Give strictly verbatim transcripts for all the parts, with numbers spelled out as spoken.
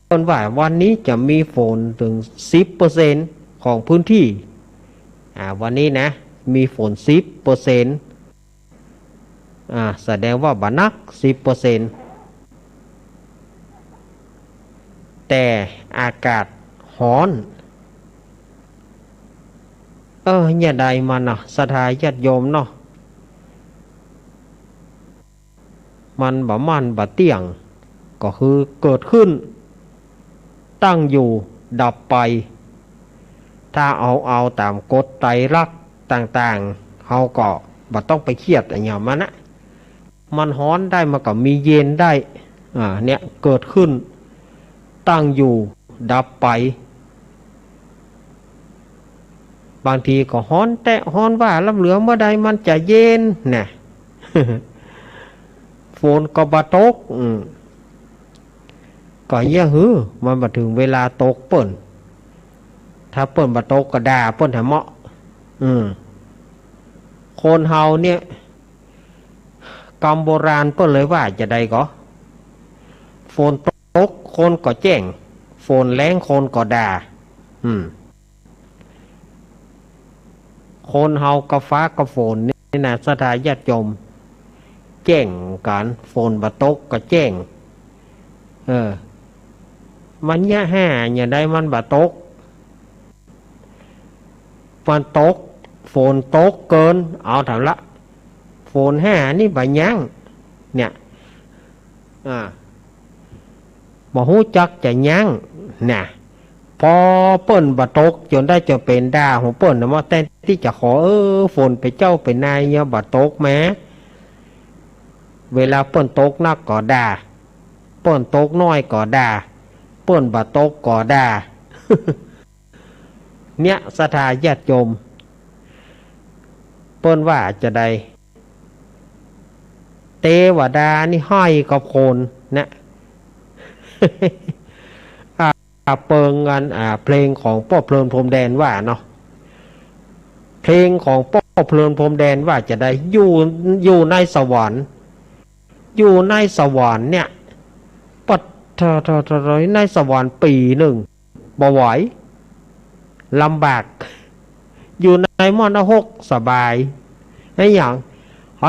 ปิ้นว่าวันนี้จะมีฝนเถิงสิบเปอร์เซ็นต์ของพื้นที่ อ่า วันนี้นะ มีฝนสิบเปอร์เซ็นต์ อ่า แสดงว่าบ่หนัก สิบเปอร์เซ็นต์ แต่อากาศฮ้อน เออ เนี่ยใดมันเนาะ ศรัทธาญาติโยมเนาะ มันบ่มั่นบ่เตี้ยง ก็คือเกิดขึ้น ตั้งอยู่ ดับไป ถ้าเอา เอาต๋ามกฎไตรลักษณ์ต่างๆ เฮาก็บ่ต้องไปเครียดอะหยังมันนะ มันฮ้อนได้ มันก็มีเย็นได้ อ่า เนี่ย เกิดขึ้น ตั้งอยู่ ดับไป บางทีก็ฮ้อนแต๊ฮ้อนว่า ลำเหลือเมื่อใดมันจะเย็นนะ ฝนก็บ่ตก อืม ก็เยียะหื้อ มันบ่เถิงเวลาตกเปิ้น ถ้าเปิ้นบ่ตกก็ด่าเปิ้นแหมเนาะ อืม คนเฮาเนี่ย กำโบราณเปิ้นเลยว่าจะใดก็ ฝนตกคนก็แจ้ง ฝนแล้งคนก็ด่า อืม คนเฮากับฟ้ากับฝนนี่นะ ศรัทธาญาติโยม แจ้งกั๋น ฝนบ่ตกก็แจ้ง เออ มันเยียะหื้อ เนี่ยใดมันบ่ตก มันตก ฝนตกเกิน เอาเถาะละ ฝนหื้อนี่บ่ยั้ง เนี่ย อ่า บ่ฮู้จักจะยั้ง นะ พอเปิ้นบ่ตกจ๋นได้จ๋นเป๋นด่าของเปิ้นนะ ว่าแทนตี้จะขอ เออ ฝนเป๋นเจ้าเป๋นนายเนี่ย บ่ตกแม้ เวลาเปิ้นตกนักก็ด่า เปิ้นตกน้อยก็ด่า เปิ้นบ่ตกก็ด่า เนี่ย ศรัทธาญาติโยม เปิ้นว่าจะใด เตวดานี่ฮ้อยกับคนนะ อ่า เปิงอัน อ่า เพลงของป้อเพลินพรหมแดนว่าเนาะ เพลงของป้อเพลินพรหมแดนว่าจะใด อยู่ อยู่ในสวรรค์ อยู่ในสวรรค์เนี่ย ปัด เถาะ เถาะ เถาะ เถาะ ในสวรรค์ปี๋นึ่ง บ่ไหว ลำบาก อยู่ในมรณหกสบาย อะหยัง เอ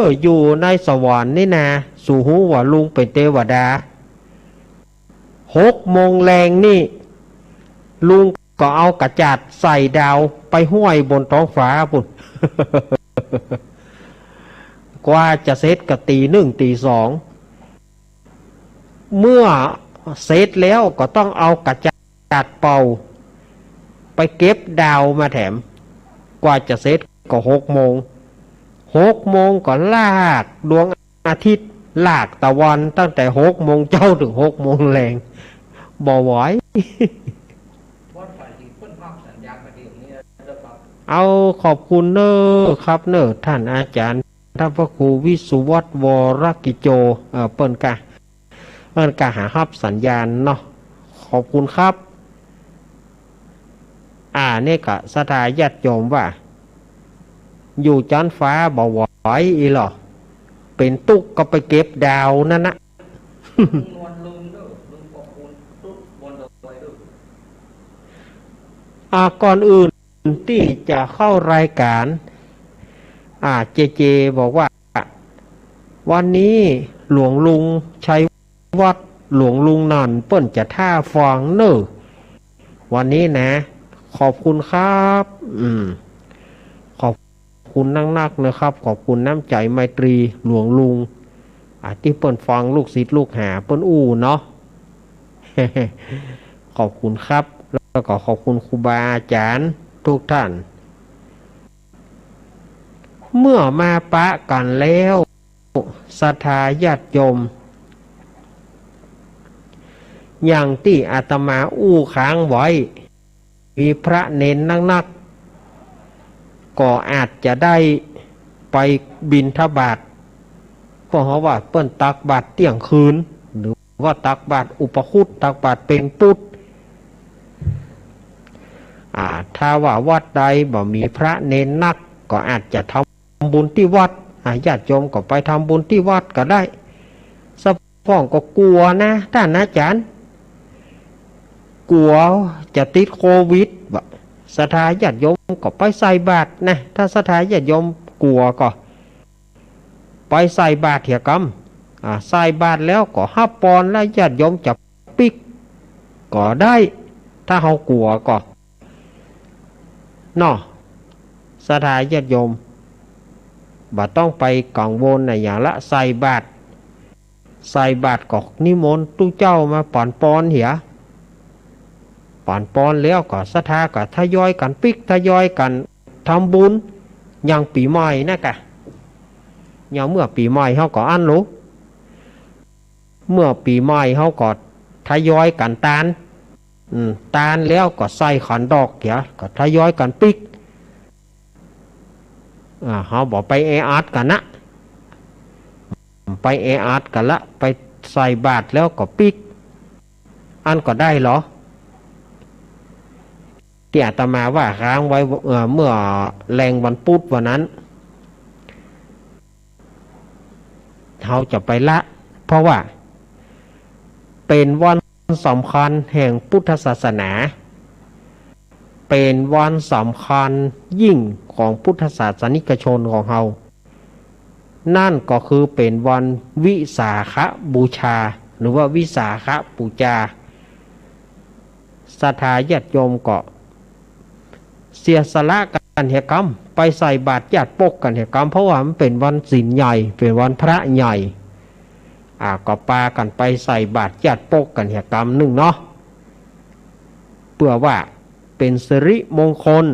อ อยู่ในสวรรค์นี่นา สูฮู้ว่าลุงเป๋นเตวดา หกโมงแลงนี่ ลุงก็เอากระจ๋าดใส่ดาวไปห้อยบนท้องฟ้าปู๊น กว่าจะเสร็จก็ตี๋นึ่งตี๋สอง เมื่อเสร็จแล้วก็ต้องเอากระจ๋าดเป่าไปเก็บดาวมาแถม กว่าจะเสร็จก็หกโมง หกโมงก็ลากดวงอาทิตย์ ลากตะวันตั้งแต่หกโมงเจ๊าเถิงหกโมงแลง บ่ไหว เอาขอบคุณเน้อครับเน้อ ท่านอาจ๋ารย์ ท่านพระครูวิสุวัฒน์ วรกิจโจ เอ่อ เปิ้นกะ เปิ้นกะหาฮับสัญญาณเนาะ ขอบคุณครับ อ่า เนี่ยกะศรัทธาญาติโยมว่า อยู่จั๊นฟ้าบ่ไหวอี้หล่อ เป๋นตุ๊กข์ก็ไปเก็บดาวนั่นนะ อ่า ก่อนอื่นตี้จะเข้ารายการ อ่า เจเจบอกว่า วันนี้หลวงลุงชัยวัฒน์ หลวงลุงนั่นเปิ้นจะท้าฟังเน้อ วันนี้นะ ขอบคุณครับ อืม ขอบคุณนักๆ นะครับ ขอบคุณน้ำใจ๋ไมตรีหลวงลุง อ่า ตี้เปิ้นฟังลูกศิษย์ลูกหาเปิ้นอู้เนาะ ขอบคุณครับ แล้วก็ขอบคุณครูบาอาจ๋ารย์ทุกท่าน เมื่อมาปะกั๋นแล้ว ศรัทธาญาติโยม อย่างตี้อาตมาอู้ค้างไว้ มีพระเณรนักๆ ก็อาจจะได้ไปบิณฑบาต เพราะว่าเปิ้นตักบาตรเตี้ยงคืน หรือว่าตักบาตรอุปคุต ตักบาตรเพ็ญปุต อ่า ถ้าว่าวัดใดบ่มีพระเณรนัก ก็อาจจะทำบุญตี้วัด อ่า ญาติโยมก็ไปทำบุญตี้วัดก็ได้ สะพ่องก็กั๋วนะ ต้านอาจ๋ารย์ กั๋วจะติดโควิดบ่ ศรัทธาญาติโยมก็ไปใส่บาตรนะ ถ้าศรัทธาญาติโยมกั๋วก็ไปใส่บาตรเหียกำ อ่า ใส่บาตรแล้วก็ฮับปอน แล้วญาติโยมจะปิ๊กก็ได้ ถ้าเฮากั๋วก็ เนาะ ศรัทธาญาติโยม บ่ต้องไปกังวลอะหยังละ ใส่บาตร ใส่บาตรก็นิมนต์ตุ๊เจ้ามาปั๋นปอนเหีย ปั๋นปอนแล้วก็ศรัทธาก็ทยอยกั๋นปิ๊ก ทยอยกั๋นทำบุญ อย่างปี๋ใหม่นะกะ อย่างเมื่อปี๋ใหม่เฮาก็อั้นลูก เมื่อปี๋ใหม่เฮาก็ทยอยกั๋นตาน อืม ตานแล้วก็ใส่ขันดอกเหีย ก็ทยอยกั๋นปิ๊ก อ่า เฮาบ่ไปแออัดกั๋นนะ ไปแออัดกั๋นละ ไปใส่บาตรแล้วก็ปิ๊ก อั้นก็ได้เหรอ ตี้อาตมาว่าค้างไว้ เอ่อ เมื่อแลงวันพุธวันนั้น เฮาจะไปละ เพราะว่าเป๋นวันสำคัญแห่งพุทธศาสนา เป๋นวันสำคัญยิ่งของพุทธศาสนิกชนของเฮา นั่นก็คือเป๋นวันวิสาขบูชา หรือว่าวิสาขปู๋จา ศรัทธาญาติโยมก็เสียสละกั๋นเหียกำ ไปใส่บาตรญาติปกกั๋นเหียกำ เพราะว่ามันเป๋นวันศีลใหญ่ เป๋นวันพระใหญ่ อ่า ก็ปากั๋นไปใส่บาตรญาติปกกั๋นเหียกำนึ่งเนาะ เปื้อว่าเป๋นสิริมงคล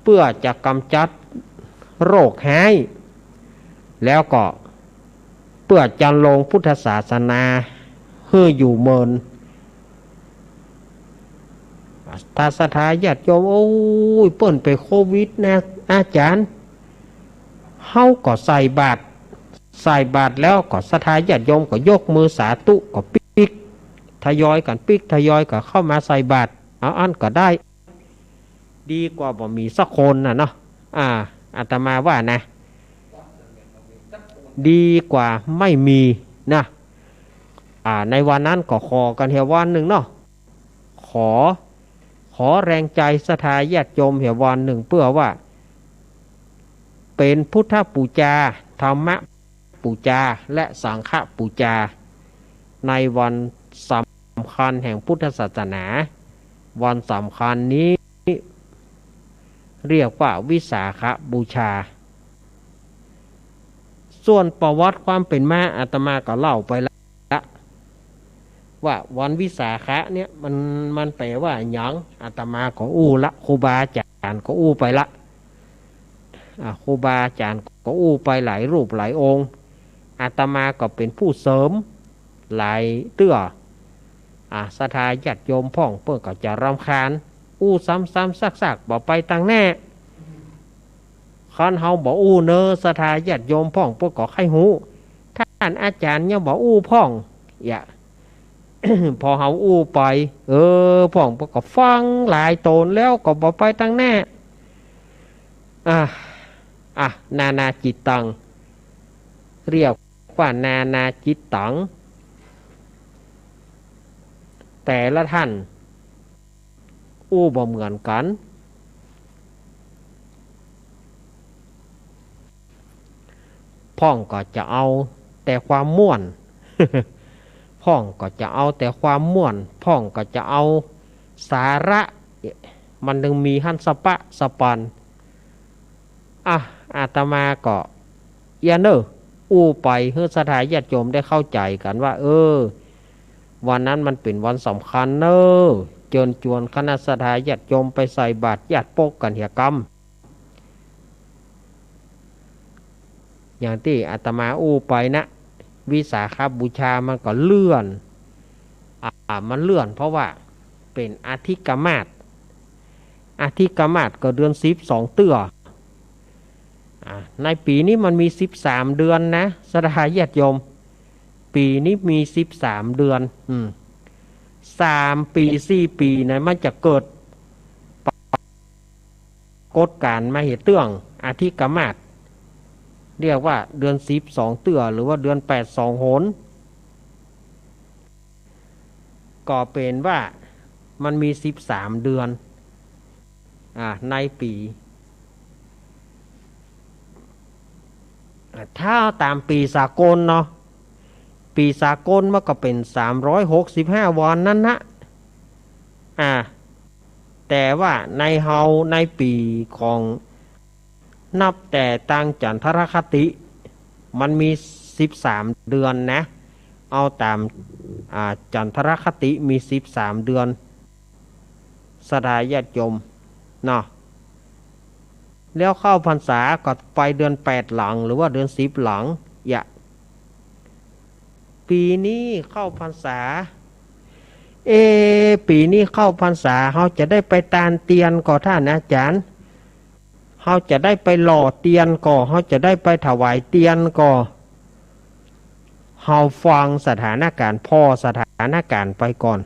เปื้อจะก๋ำจัดโรคฮ้าย แล้วก็เปื้อจันลงพุทธศาสนาหื้ออยู่เมิน ถ้าศรัทธาญาติโยม โอ้ย เปิ้นเป๋นโควิดนะอาจ๋ารย์ เฮาก็ใส่บาตร ใส่บาตรแล้วก็ศรัทธาญาติโยมก็ยกมือสาธุ ก็ปิ๊ก ทยอยกั๋นปิ๊ก ทยอยกั๋นเข้ามาใส่บาตร เอาอั้นก็ได้ ดีกว่าบ่มีสักคนน่ะเนาะ อ่า อาตมาว่านะ ดีกว่าไม่มีนะ อ่า ในวันนั้นก็ขอกั๋นเหียวันนึ่งเนาะ ขอ ขอแรงใจ๋ศรัทธาญาติโยมเหียวันนึ่ง เปื้อว่าเป๋นพุทธปู๋จา ธรรมปู๋จา และสังฆปู๋จา ในวันสำคัญแห่งพุทธศาสนา วันสำคัญนี้เรียกว่าวิสาขบูชา ส่วนประวัติความเป๋นมาอาตมาก็เล่าไปละ ว่าวันวิสาขะเนี่ยมัน มันแป๋ว่าหยัง อาตมาก็อู้ละ ครูบาอาจ๋ารย์ก็อู้ไปละ อ่า ครูบาอาจ๋ารย์ก็อู้ไปหลายรูปหลายองค์ อาตมาก็เป๋นผู้เสริมหลายเตื้อ อ่า ศรัทธาญาติโยมพ่องเปิ้นก็จะรำคาญ อู้ซ้ำๆ ซากๆ บ่ไปตังแน่ คันเฮาบ่อู้เน่อ ศรัทธาญาติโยมพ่องเปิ้นก็ใค่ฮู้ ต้านอาจ๋ารย์ยังบ่อู้พ่อง เยียะ พอเฮาอู้ไป เออ พ่องเปิ้นก็ฟังหลายต๋นแล้วก็บ่ไปตังแน่ อ่ะ อ่ะ นานาจิตตัง เรียกว่านานาจิตตัง แต่ละต้านอู้บ่เหมือนกั๋น พ่องก็จะเอาแต่ความม่วน พ่องก็จะเอาแต่ความม่วน พ่องก็จะเอาสาระ มันจึงมีหั้นสะปะสะปอน อ่ะ อาตมาก็เยียะเน่อ อู้ไปหื้อศรัทธาญาติโยมได้เข้าใจ๋กั๋นว่า เออ วันนั้นมันเป๋นวันสำคัญเน่อ เจิญจวนคณะศรัทธาญาติโยมไปใส่บาตรญาติปกกั๋นเหียกำ อย่างตี้อาตมาอู้ไปนะ วิสาขบูชามันก็เลื่อน อ่า มันเลื่อนเพราะว่าเป๋นอธิกมาส อธิกมาสก็เดือนสิบสองเตื้อ อ่า ในปี๋นี้มันมีสิบสามเดือนนะ ศรัทธาญาติโยม ปี๋นี้มีสิบสามเดือน อืม สามปี๋ สี่ปี๋นะ มันจะเกิดปรากฏการณ์มาเหียเตื้องอธิกมาส เรียกว่าเดือนสิบสองเตื้อ หรือว่าเดือนแปดสองหน ก็เป๋นว่า มันมีสิบสามเดือน อ่า ในปี๋ อ่า ถ้าต๋ามปี๋สากลเนาะ ปี๋สากลมันก็เป๋นสามร้อยหกสิบห้าวันนั้นนะ อ่า แต่ว่าในเฮา ในปี๋ของ นับแต่ตางจันทรคติ มันมีสิบสามเดือนนะ เอาต๋าม อ่า จันทรคติมีสิบสามเดือน ศรัทธาญาติโยมเนาะ แล้วเข้าพรรษาก็ไปเดือนแปดหลัง หรือว่าเดือนสิบหลัง เยียะ ปี๋นี้เข้าพรรษา เอ ปี๋นี้เข้าพรรษา เฮาจะได้ไปตานเตียนก่อท่านอาจ๋ารย์ เฮาจะได้ไปหล่อเตียนก่อ เฮาจะได้ไปถวายเตียนก่อ เฮาฟังสถานก๋ารณ์ ผ่อสถานก๋ารณ์ไปก่อน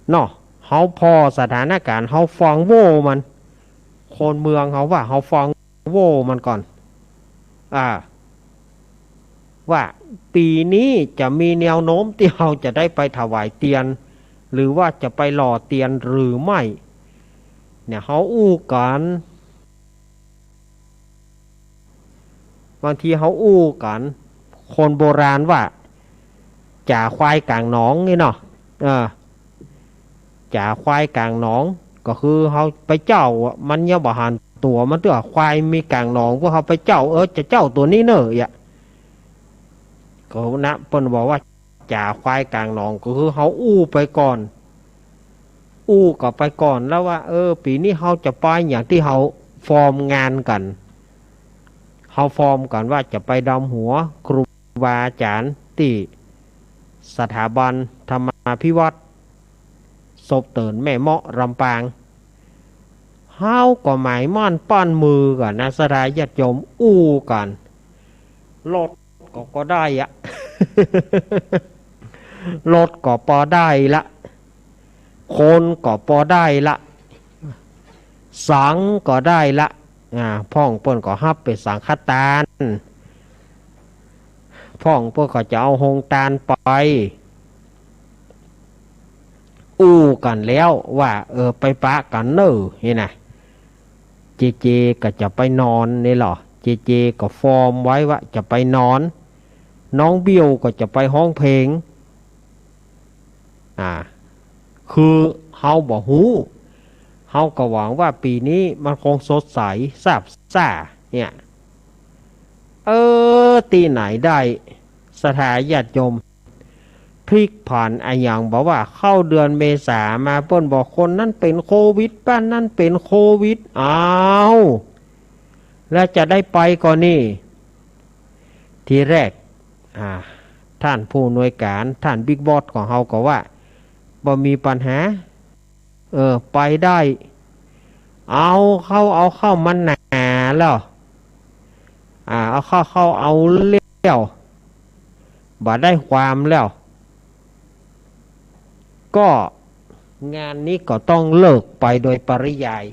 เนาะ เฮาผ่อสถานก๋ารณ์ เฮาฟังโว่มัน คนเมืองเฮาว่า เฮาฟังโว่มันก่อน อ่า ว่าปี๋นี้จะมีแนวโน้มตี้เฮาจะได้ไปถวายเตียน หรือว่าจะไปหล่อเตียนหรือไม่ เนี่ย เฮาอู้กั๋น บางทีเฮาอู้กั๋น คนโบราณว่า จ๋าควายก๋างหนองนี่เนาะ เออ จ๋าควายก๋างหนอง ก็คือเฮาไปเจ้าอะ มันยังบ่หันตั๋วมันเตื้อ ควายมีก๋างหนอง พวกเฮาไปเจ้า เออ จะเจ้าตั๋วนี้เน่อ เยียะ ก็นะ เปิ้นบอกว่า จ๋าควายก๋างหนอง ก็คือเฮาอู้ไปก่อน อู้กั๋นไปก่อนแล้วว่า เออ ปี๋นี้เฮาจะไปอย่างตี้เฮาฟอร์มงานกั๋น เฮาฟอร์มกั๋นว่าจะไปดำหัวครูบาอาจ๋ารย์ตี้สถาบันธรรมาภิวัฒน์ ศพเติ่นแม่เมาะ ลำปาง เฮาก็หมายมั่นปั้นมือกั๋นนะ ศรัทธาญาติโยม อู้กั๋น รถก็ ก็ได้อะ รถก็ปอได้ละ คนก็ปอได้ละ สังก็ได้ละ อ่า พ่องเปิ้นก็ฮับเป๋นสังฆตาน พ่องเปิ้นก็จะเอาโฮงตานไป อู้กั๋นแล้วว่า เออ ไปปะกั๋นเน่อ นี่นะ เจเจก็จะไปนอนนี่ลอ เจเจก็ฟอร์มไว้ว่าจะไปนอน น้องเบี้ยวก็จะไปฮ้องเพลง อ่า คือเฮาบ่ฮู้ เฮาก็หวังว่าปี๋นี้มันคงสดใสซาบซ่า เนี่ย เออ ตี้ไหนได้ ศรัทธาญาติโยม พลิกผันอะหยัง บอกว่าเข้าเดือนเมษามา เปิ้นบอกคนนั้นเป๋นโควิด บ้านนั้นเป๋นโควิด อ้าว แล้วจะได้ไปก่อนี่ ทีแรก อ่า ท่านผู้อำนวยก๋าน ท่านบิ๊กบอสของเฮาก็ว่า บ่มีปัญหา เออ ไปได้ เอาเข้า เอาเข้ามันหนาแล้ว อ่า เอาเข้า เข้าเอาแล้ว บ่ได้ความแล้ว ก็งานนี้ก็ต้องเลิกไปโดยปริยาย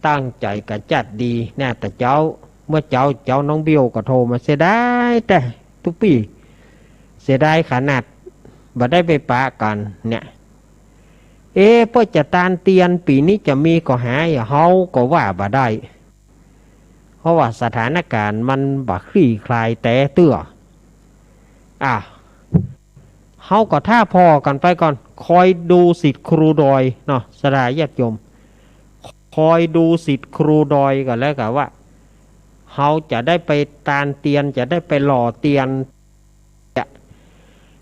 ตั้งใจ๋กั๋นจัดดีนะ แต่เจ๊า เมื่อเจ๊า เจ๊าน้องเบี้ยวก็โทรมา เสียดายแต๊ตุ๊ปี้ เสียดายขนาด บ่ได้ไปปะกั๋นเนี่ย เอ๊ะ เปิ้นจะตานเตียนปี๋นี้จะมีก่อหา เฮาก็ว่าบ่ได้ เพราะว่าสถานก๋ารณ์มันบ่คลี่คลายแต๊เตื้อ อ่ะ เฮาก็ถ้าผ่อกั๋นไปก่อน คอยดูสิทธิ์ครูดอยเนาะ ศรัทธาญาติโยม คอยดูสิทธิ์ครูดอยกั๋นแล้วกั๋นว่า เฮาจะได้ไปตานเตียน จะได้ไปหล่อเตียน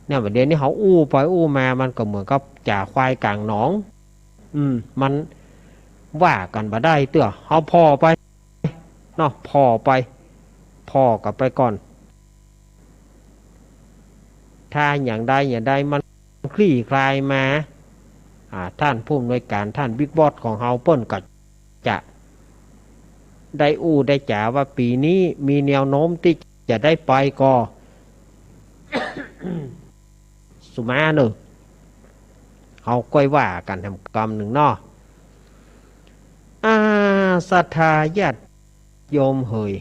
เนี่ย เดี๋ยวนี้เฮาอู้ไปอู้มา มันก็เหมือนกับจ๋าควายก๋างหนอง อืม มันว่ากั๋นบ่ได้เตื้อ เฮาผ่อไปเนาะ ผ่อไป ผ่อกั๋นไปก่อน ถ้าอย่างใดอย่างใดมันคลี่คลายมา อ่า ท่านผู้อำนวยก๋าน ท่านบิ๊กบอสของเฮาเปิ้นก็จะได้อู้ได้จ๋าว่าปี๋นี้มีแนวโน้มตี้จะได้ไปก่อ สุมาเน่อ เฮาก้อยว่ากั๋นแหมกำนึ่งเนาะ อ่า ศรัทธาญาติโยมเหย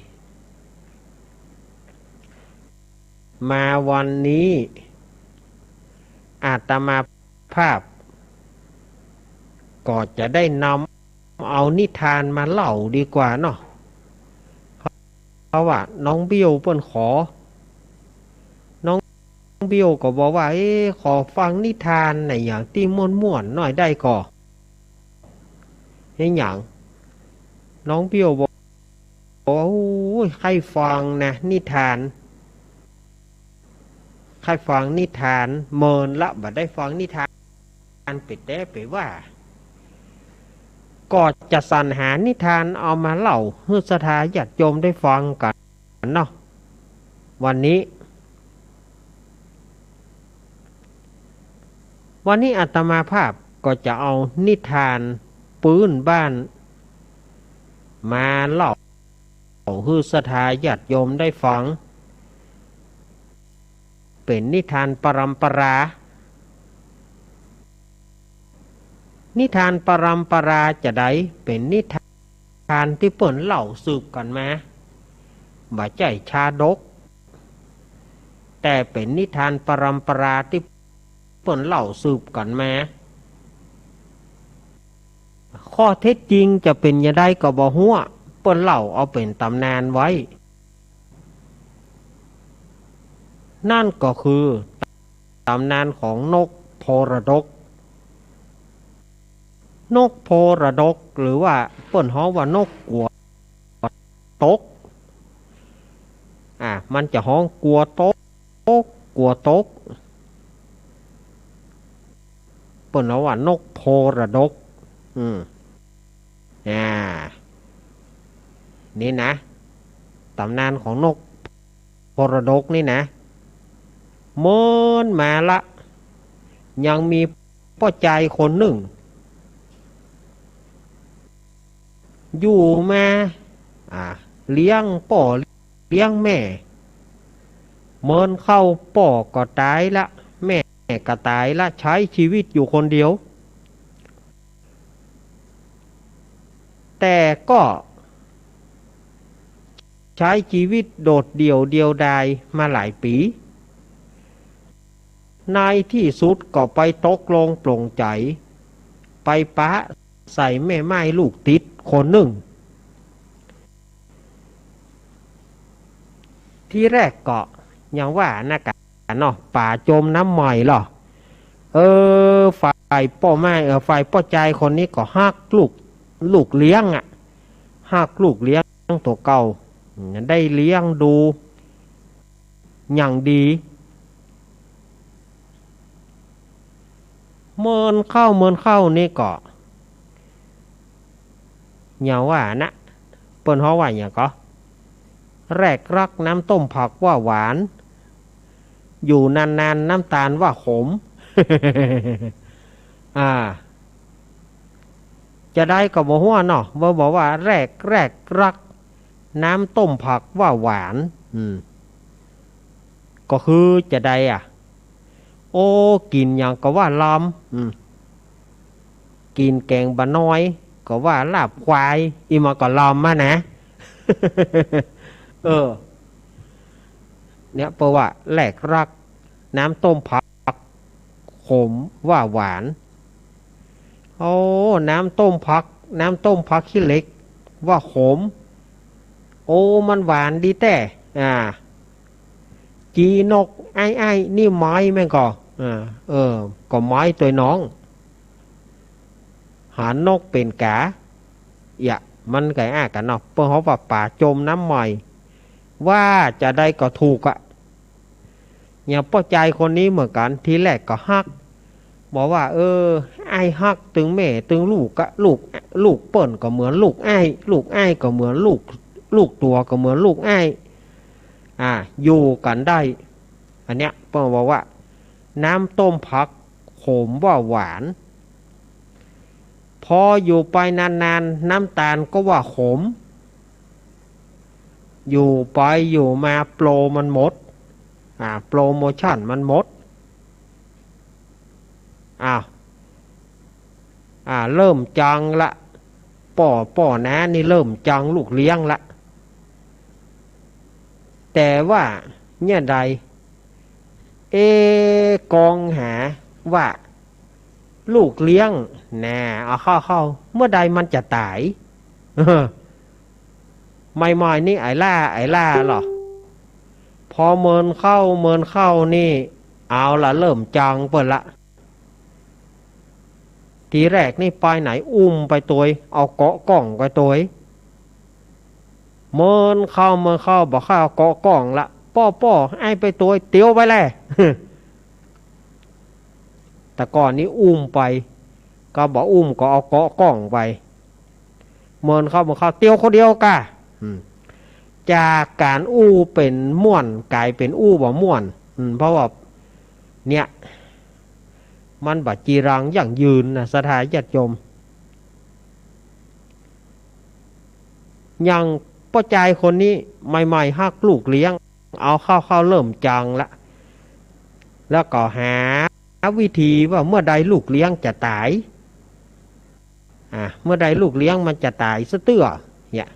มาวันนี้ อาตมาภาพ ก็จะได้นำเอานิทานมาเล่าดีกว่าเนาะ เพราะว่าน้องเบี้ยวเปิ้นขอ น้องเบี้ยวก็บอกว่า เอ๊ะ ขอฟังนิทานน่ะ อย่างตี้ม่วนๆ หน้อยได้ก่อ เอ๊ะ หยัง น้องเบี้ยวบอก โอ้ย ใค่ฟังนะ นิทาน ใค่ฟังนิทาน เมินละ บ่ได้ฟังนิทานไปแต๊ไปว่า ก็จะสรรหานิทานเอามาเล่าหื้อศรัทธาญาติโยมได้ฟังกั๋นเนาะ วันนี้ วันนี้อาตมาภาพก็จะเอานิทานปื้นบ้านมาเล่าหื้อศรัทธาญาติโยมได้ฟัง เป๋นนิทานปรำปรา นิทานปรำปราจาใด เป๋นนิทานตี้เปิ้นเล่าสืบกั๋นมา บ่ใจ้ชาดก แต่เป๋นนิทานปรำปราตี้เปิ้นเล่าสืบกั๋นมา ข้อเท็จจริงจะเป๋นจาใดก็บ่ฮู้ เปิ้นเล่าเอาเป๋นต๋ำนานไว้ นั่นก็คือต๋ำนานของนกโพระดก นกโพระดก หรือว่าเปิ้นฮ้องว่านกกั๋วตก อ่า มันจะฮ้องกั๋วตก กั๋วตก เปิ้นฮ้องว่านกโพระดก อืม อ่า นี่นะ ต๋ำนานของนกโพระดกนี่นะ เมินมาละ ยังมีป้อจายคนนึ่ง อยู่มา อ่า เลี้ยงป้อเลี้ยงแม่ เมินเข้าป้อก็ต๋ายละ แม่ก็ต๋ายละ ใจ๊จีวิตอยู่คนเดียว แต่ก็ใจ๊จีวิตโดดเดี่ยวเดียวดายมาหลายปี๋ ในตี้สุดก็ไปตกลงปลงใจ๋ ไปปะใส่แม่ไม้ลูกติดคนนึ่ง ทีแรกก็ยังว่านะกะเนาะ ป๋าจ๋มน้ำใหม่ลอ เออ ฝ่ายป้อไม้ เออ ฝ่ายป้อจายคนนี้ก็ฮักลูก ลูกเลี้ยงอะ ฮักลูกเลี้ยงตั๋วเก่า ได้เลี้ยงดูอย่างดี เมินเข้า เมินเข้านี่ก็ อย่างว่านะ เปิ้นฮ้องว่าหยังก่อ แรกรักน้ำต้มผักว่าหวาน อยู่นานๆ น้ำตาลว่าขม อ่า จาใดก็บ่ฮู้เนาะ เปิ้นบอกว่าแรก แรกรักน้ำต้มผักว่าหวาน อืม ก็คือจาใดอะ โอ้ กิ๋นหยังก็ว่าลำ อืม กิ๋นแก๋งบ่าน้อยก็ว่าลาบควาย อี้มันก็ลำมานะ เออ เนี่ย เปิ้นว่าแรกรักน้ำต้มผักขมว่าหวาน โอ้ น้ำต้มผัก น้ำต้มผักขี้เหล็กว่าขม โอ้ มันหวานดีแต๊ อ่า จีนกไอ้ไอ้นี่ไม้แม่นก่อ อ่า เออ ก็ไม้ตวยน้อง หานกเป๋นก๋า เอียะ มันก็อ้ากั๋นเนาะ เปิ้นฮ้องว่าป๋าจ๋มน้ำใหม่ ว่าจาใดก็ถูกอะ อย่างป้อจายคนนี้เหมือนกั๋น ทีแรกก็ฮัก บอกว่า เออ อ้ายฮักตึงแม่ตึงลูกกะ ลูก ลูกเปิ้นก็เหมือนลูกอ้าย ลูกอ้ายก็เหมือนลูก ลูกตั๋วก็เหมือนลูกอ้าย อ่า อยู่กั๋นได้ อันเนี้ยเปิ้นบอกว่า น้ำต้มผักขมว่าหวาน พออยู่ไปนานๆ น้ำตาลก็ว่าขม อยู่ไปอยู่มาโปรมันหมด อ่า โปรโมชั่นมันหมด อ้าว อ่า เริ่มจังละ ป้อ ป้อน้านี่เริ่มจังลูกเลี้ยงละ แต่ว่าเนี่ยใด เอ๊ะ กองหาว่า ลูกเลี้ยง แน่ เอาเข้าเข้า เมื่อใดมันจะต๋าย ใหม่ๆ นี่ไอ้หล้า ไอ้หล้าลอ พอเมินเข้า เมินเข้านี่ เอาละ เริ่มจังเปิ้นละ ทีแรกนี่ไปไหนอุ้มไปตวย เอาเกาะก้องไปตวย เมินเข้า เมินเข้า บ่ใค่เอาเกาะก้องละ ป้อ ป้อ อ้ายไปตวย เตียวไปแล แต่ก่อนนี้อุ้มไป ก็บ่อุ้มก็เอาเกาะก้องไป เมินเข้า เมินเข้า เตียวคนเดียวก่า อืม จากก๋านอู้เป๋นม่วน ก๋ายเป๋นอู้บ่ม่วน อืม เพราะว่า เนี่ย มันบ่จีรังยั่งยืนนะ ศรัทธาญาติโยม อย่างป้อจายคนนี้ ใหม่ๆ ฮักลูกเลี้ยง เอาเข้าเข้า เริ่มจังละ แล้วก็หาวิธีว่าเมื่อใดลูกเลี้ยงจะต๋าย อ่ะ เมื่อใดลูกเลี้ยงมันจะต๋ายซะเตื้อ เนี่ย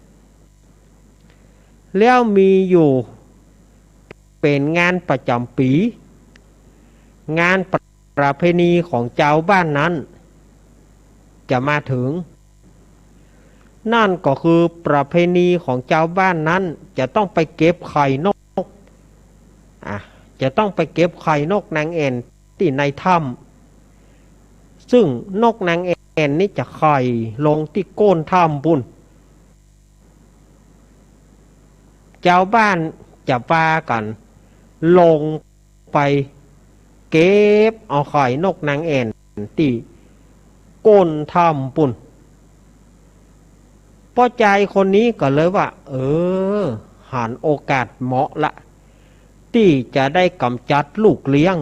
แล้วมีอยู่ เป๋นงานประจ๋ำปี๋ งานประเพณีของจาวบ้านนั้น จะมาเถิง นั่นก็คือประเพณีของจาวบ้านนั้น จะต้องไปเก็บไข่นก อ่ะ จะต้องไปเก็บไข่นกนางแอ่นตี้ในถ้ำ ซึ่งนกนางแอ่นนี่จะไข่ลงตี้ก้นถ้ำปู้น จาวบ้านจะปากั๋นลงไปเก็บเอาไข่นกนางแอ่นตี้ก้นถ้ำปู้น ป้อจายคนนี้ก็เลยว่า เออ หันโอกาสเหมาะละ ตี้จะได้ก๋ำจัดลูกเลี้ยง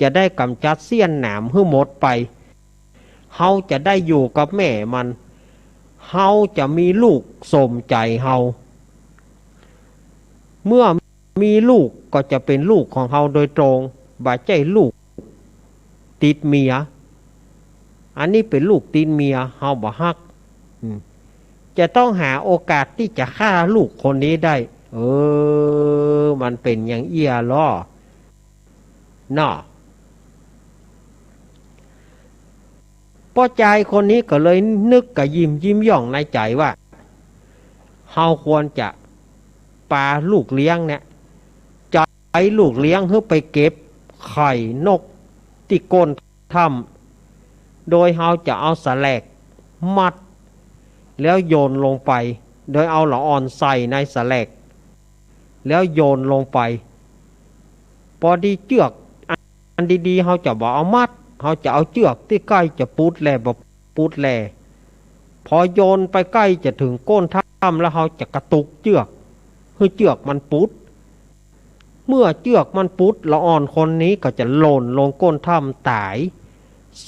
จะได้ก๋ำจัดเสี้ยนหนามหื้อหมดไป เฮาจะได้อยู่กับแม่มัน เฮาจะมีลูกสมใจ๋เฮา เมื่อมีลูกก็จะเป๋นลูกของเฮาโดยตรง บ่ใจ้ลูกติดเมีย อันนี้เป๋นลูกติดเมีย เฮาบ่ฮัก อืม จะต้องหาโอกาสตี้จะฆ่าลูกคนนี้ได้ เออ มันเป๋นอย่างอี้ลอ เนาะ ป้อจายคนนี้ก็เลยนึกกระยิมยิ้มหย่องในใจ๋ว่า เฮาควรจะปาลูกเลี้ยงเนี่ย ใจ๊ลูกเลี้ยงหื้อไปเก็บไข่นกตี้ก้นถ้ำ โดยเฮาจะเอาสะแหลกมัด แล้วโยนลงไป โดยเอาละอ่อนใส่ในสะแหลก แล้วโยนลงไป ปอดีเจื้อกอันดีๆ เฮาจะบ่เอามัด เฮาจะเอาเจื้อกตี้ใก้จะปุดแล บ่ปุดแล พอโยนไปใก้จะเถิงก้นถ้ำแล้ว เฮาจะกระตุกเจื้อก หื้อเจื้อกมันปุด เมื่อเจื้อกมันปุด ละอ่อนคนนี้ก็จะหล่นลงก้นถ้ำต๋าย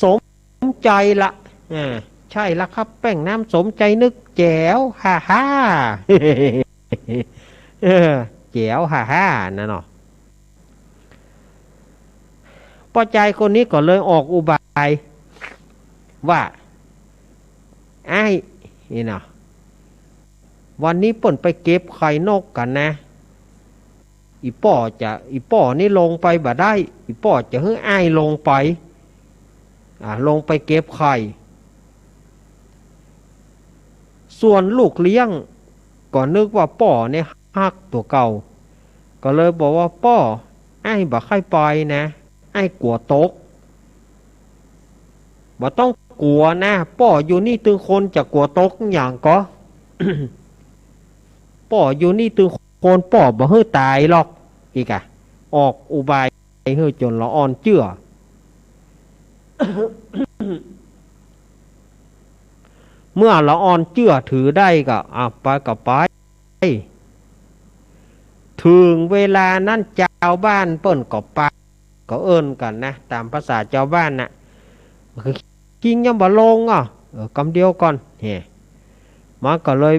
สมใจ๋ละ อ่า ใช่ละครับ แป้งน้ำสมใจ๋นึก แจ๋ว ฮ่าฮ่า เออ แจ๋ว ฮ่าฮ่า นั่นเนาะ ป้อจายคนนี้ก็เลยออกอุบายว่า อ้าย นี่เนาะ วันนี้เปิ้นไปเก็บไข่นกกั๋นนะ อี่ป้อจะ อี่ป้อนี่ลงไปบ่ได้ อี่ป้อจะหื้ออ้ายลงไป อ่า ลงไปเก็บไข่ ส่วนลูกเลี้ยงก็นึกว่าป้อเนี่ยฮักตั๋วเก่า ก็เลยบอกว่า ป้อ อ้ายบ่ใค่ไปนะ อ้ายกั๋วตก บ่ต้องกั๋วนะ ป้ออยู่นี่ตึงคนจะกั๋วตกหยังก่อ ป้ออยู่นี่ตึงคน ป้อบ่หื้อต๋ายหรอก อีกอะ ออกอุบายหื้อจ๋นละอ่อนเจื้อ เมื่อละอ่อนเจื้อถือได้ก็ อ่ะ ไปก็ไป เถิงเวลานั้นจาวบ้านเปิ้นก็ปา ก็เอิ้นกั๋นนะ ต๋ามภาษาจาวบ้านน่ะ คือ คิงยังบ่ลงอ่ะ เออ กำเดียวก่อน แหม มันก็เลย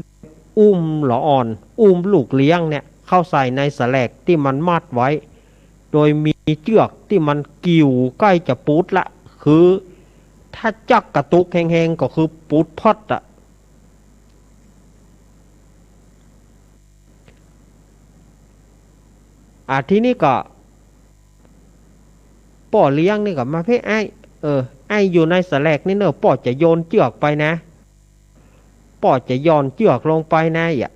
อุ้มละอ่อน อุ้มลูกเลี้ยงเนี่ย เข้าใส่ในสะแหลกตี้มันมัดไว้ โดยมีเจื้อกตี้มันกิ่วใก้จะปุดละ คือ ถ้าจักกระตุกแฮงๆ ก็คือปุดพอดอะ อ่ะ ทีนี้ก็ ป้อเลี้ยงนี่ก็มา เพ่ อ้าย เออ ไอ้อยู่ในสะแหลกนี่เน่อ ป้อจะโยนเจื้อกไปนะ ป้อจะหย่อนเจื้อกลงไปนะ เยียะ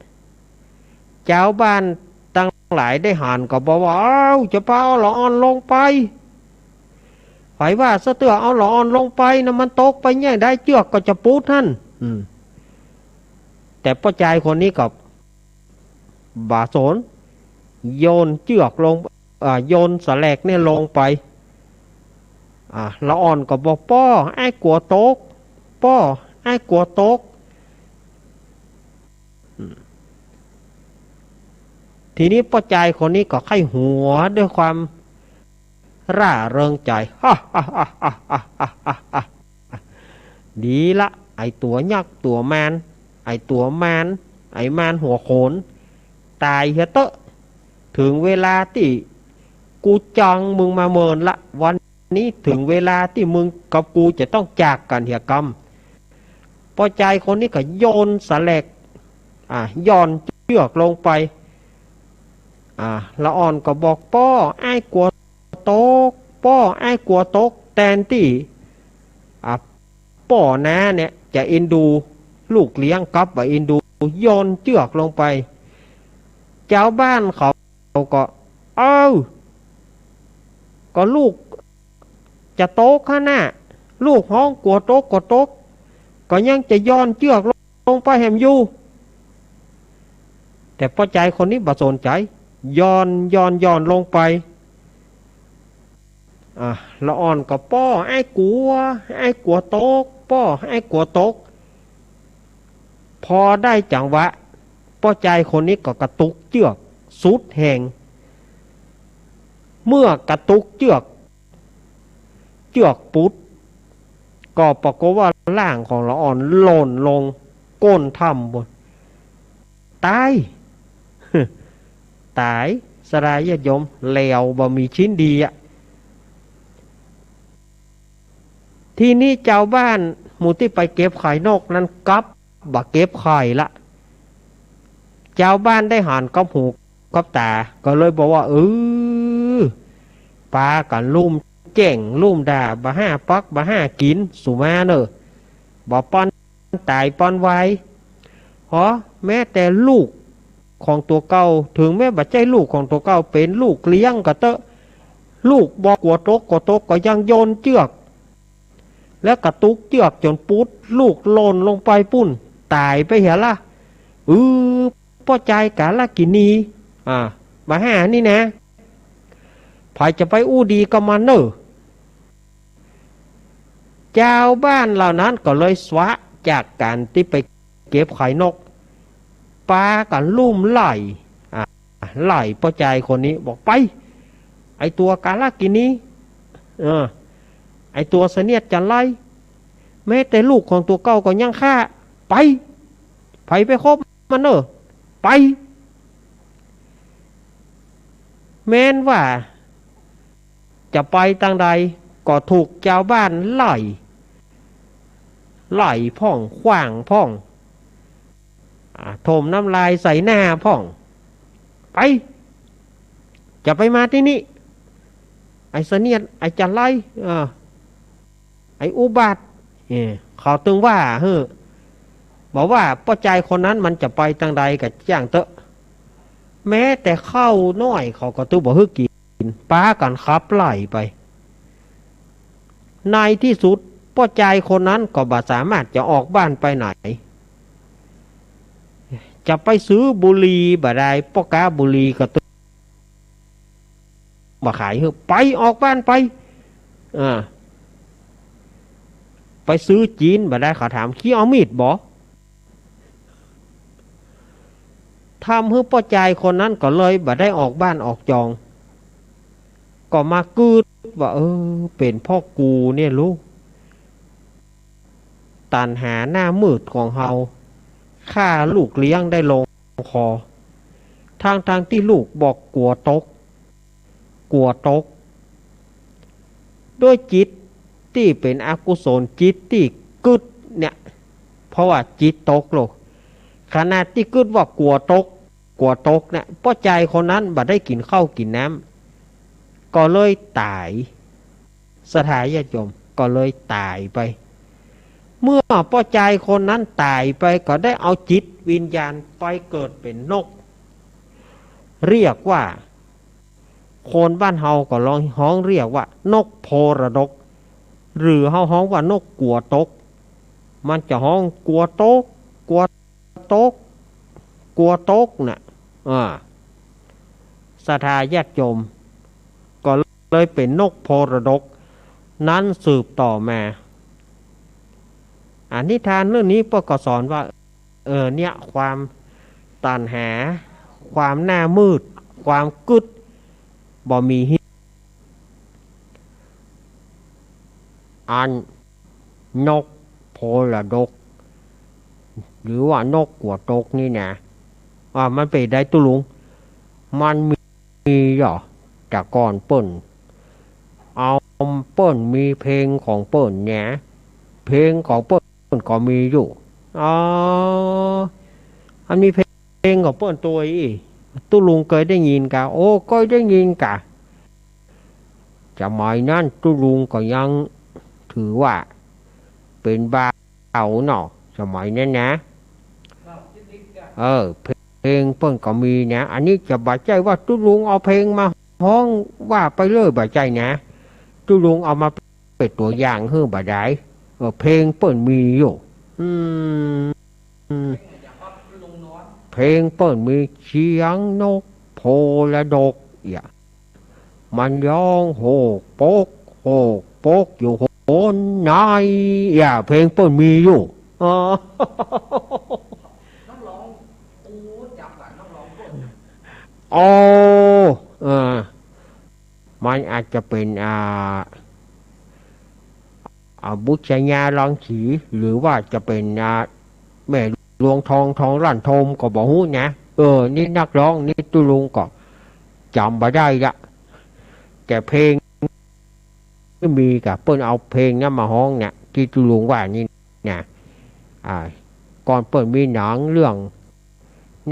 จาวบ้านตังหลายได้หันก็บอกว่า เอ้า จะปาเอาละอ่อนลงไป ใผว่าซะเตื้อ เอาละอ่อนลงไปนะ มันตกไปแหน่ได้ เจื้อกก็จะปุดหั้น อืม แต่ป้อจายคนนี้ก็บ่สน โยนเจื้อกลง อ่า โยนสะแหลกเนี่ยลงไป อ่า ละอ่อนก็บอก ป้อ อ้ายกั๋วตก ป้อ อ้ายกั๋วตก อืม ทีนี้ป้อจายคนนี้ก็ใค่หัวด้วยความร่าเริงใจ๋ ดีละ ไอ้ตั๋วยักษ์ตั๋วมาร ไอ้ตั๋วมาร ไอ้มารหัวโขน ต๋ายเหียเต๊อะ เถิงเวลาตี้กูจองมึงมาเมินละ วันนี้เถิงเวลาตี้มึงกับกูจะต้องจากกั๋นเหียกำ ป้อจายคนนี้ก็โยนสะแหลก อ่า หย่อนเจื้อกลงไป อ่า ละอ่อนก็บอก ป้อ อ้ายกั๋วตก ป้อ อ้ายกั๋วตก แตนตี้ อ่า ป้อน้าเนี่ยจะเอ็นดูลูกเลี้ยง กลับบ่เอ็นดู โยนเจื้อกลงไป จาวบ้านเขาก็ เอ้า ก็ลูกจะตกหั้นน่ะ ลูกฮ้องกั๋วตกกั๋วตก ก็ยังจะหย่อนเจื้อกลงไปแหมอยู่ แต่ป้อจายคนนี้บ่สนใจ๋ หย่อน หย่อน หย่อนลงไป อ่ะ ละอ่อนก็ ป้อ อ้ายกั๋ว อ้ายกั๋วตก ป้อ อ้ายกั๋วตก พอได้จังหวะ ป้อจายคนนี้ก็กระตุกเจื้อกสุดแฮง เมื่อกระตุกเจื้อก เจื้อกปุด ก็ปรากฏว่าร่างของละอ่อนหล่นลงก้นถ้ำปู้น ต๋าย ต๋าย ศรัทธาญาติโยม แล้วบ่มีชิ้นดีอะ ทีนี้จาวบ้านหมู่ตี้ไปเก็บไข่นกนั้นกลับบ่เก็บไข่ละ จาวบ้านได้หันกับหูกับต๋า ก็เลยบอกว่า เออ ปากั๋นลุ่มแจ้งลุ่มด่า บ่ห้าปัก บ่ห้ากิ๋น สุมาเน่อ บ่ปอนต๋ายปอนวาย หอ แม้แต่ลูกของตั๋วเก่า เถิงแม้บ่ใจ้ลูกของตั๋วเก่า เป๋นลูกเลี้ยงก็เต๊อะ ลูกบ่กั๋วตกกั๋วตก ก็ยังโยนเจื้อก แล้วกระตุกเจื้อกจ๋นปุด ลูกหล่นลงไปปู้น ต๋ายไปเหียละ อือ ป้อจายก๋าละกินี อ่า บ่ห้านี่นะ ใผจะไปอู้ดีกับมันเน่อ จาวบ้านเหล่านั้นก็เลยสวะจากก๋านตี้ไปเก็บไข่นก ปากั๋นลุ่มไล่ อ่า ไล่ป้อจายคนนี้ บอก ไป ไอ้ตั๋วก๋าละกินี เออ ไอ้ตั๋วเสนียดจัญไร แม้แต่ลูกของตั๋วเก่าก็ยังฆ่า ไป ใผไปคบมันเน่อ ไป แม้นว่าจะไปตางใด ก็ถูกจาวบ้านไล่ ไล่พ่อง ขว้างพ่อง อ่า ถมน้ำลายใส่หน้าพ่อง ไป จะไปมาตี้นี่ ไอ้เสนียด ไอ้จัญไร อ่า ไอ้อุบาท เอ้อ เขาตึงว่า เฮ้อ บอกว่าป้อจายคนนั้นมันจะไปตางใดก็จ้างเต๊อะ แม้แต่ข้าวน้อยเขาก็ตึงบ่หื้อกิ๋น ปากั๋นขับไล่ไป ในตี้สุด ป้อจายคนนั้นก็บ่สามารถจะออกบ้านไปไหน จะไปซื้อบุหรี่บ่ได้ ป้อก๊าบุหรี่ก็ตึง บ่ขาย เฮ้อ ไป ออกบ้านไป อ่า ไปซื้อจีนบ่ได้ เขาถาม "ขี้เอามีดบ่" ทำหื้อป้อจายคนนั้นก็เลยบ่ได้ออกบ้านออกจอง ก็มากึ๊ดว่า เออ เป๋นเพราะกูเนี่ยลูก ตัณหาหน้ามืดของเฮา ฆ่าลูกเลี้ยงได้ลงคอ ทั้งๆ ตี้ลูกบอกกั๋วตก กั๋วตก ด้วยจิตตี้เป๋นอกุศล จิตตี้กึ๊ดเนี่ย เพราะว่าจิตตกโลก ขณะตี้กึ๊ดว่ากั๋วตก กั๋วตกเนี่ย ป้อจายคนนั้นบ่ได้กิ๋นข้าวกิ๋นน้ำ ก็เลยต๋าย ศรัทธาญาติโยม ก็เลยต๋ายไป เมื่อป้อจายคนนั้นต๋ายไปก็ได้เอาจิตวิญญาณไปเกิดเป๋นนก เรียกว่า คนบ้านเฮาก็ฮ้องเรียกว่านกโพระดก หรือเฮาฮ้องว่านกกั๋วตก มันจะฮ้องกั๋วตก กั๋วตก กั๋วตกน่ะ อ่า ศรัทธาญาติโยม ก็เลยเป๋นนกโพระดกนั้นสืบต่อมา อ่า นิทานเรื่องนี้เปิ้นก็สอนว่า เออ เนี่ย ความตัณหา ความหน้ามืด ความกึ๊ด บ่มีฮี อันนกโพระดก หรือว่านกกั๋วตกนี่นะ อ่า มันเป๋นใดตุ๊ลุง มันมี มีเหรอ แต่ก่อนเปิ้น เอา เปิ้นมีเพลงของเปิ้นเนี่ย เพลงของเปิ้นก็มีอยู่ อ๋อ อันมีเพลงของเปิ้นตวยอี้ ตุ๊ลุงเกยได้ยินก่ะ โอ้ เกยได้ยินก่ะ สมัยนั้นตุ๊ลุงก็ยังถือว่าเป๋นบ่าวเนาะ สมัยนั้นนะ เออ เพลงเปิ้นก็มีนะ อันนี้จะบ่ใจ้ว่าตุ๊ลุงเอาเพลงมาฮ้องว่าไปเลย บ่ใจ้นะ ตุ๊ลุงเอามาเป๋นตั๋วอย่างหื้อบ่ดาย เออ เพลงเปิ้นมีอยู่ อืม เพลงเปิ้นมีเสียงนกโพระดก เอี่ย มันฮ้องโหกโป๊ก โหกโป๊กอยู่โหนใน เอี่ย เพลงเปิ้นมีอยู่ อ๋อ นักฮ้อง โอ้ จับก่อน นักฮ้องเปิ้น โอ้ เออ มันอาจจะเป๋น อ่า อ่า บุษยารังสี หรือว่าจะเป๋น อ่า แม่หลวงทอง ทองล้านโทมก็บ่ฮู้นะ เออ นี่นักฮ้องนี่ตุ๊ลุงก็จ๋ำบ่ได้ละ แต่เพลงที่มีก่ะ เปิ้นเอาเพลงนั้นมาฮ้องเนี่ย ตี้ตุ๊ลุงว่านี่นะ อ่า ก่อนเปิ้นมีหนังเรื่อง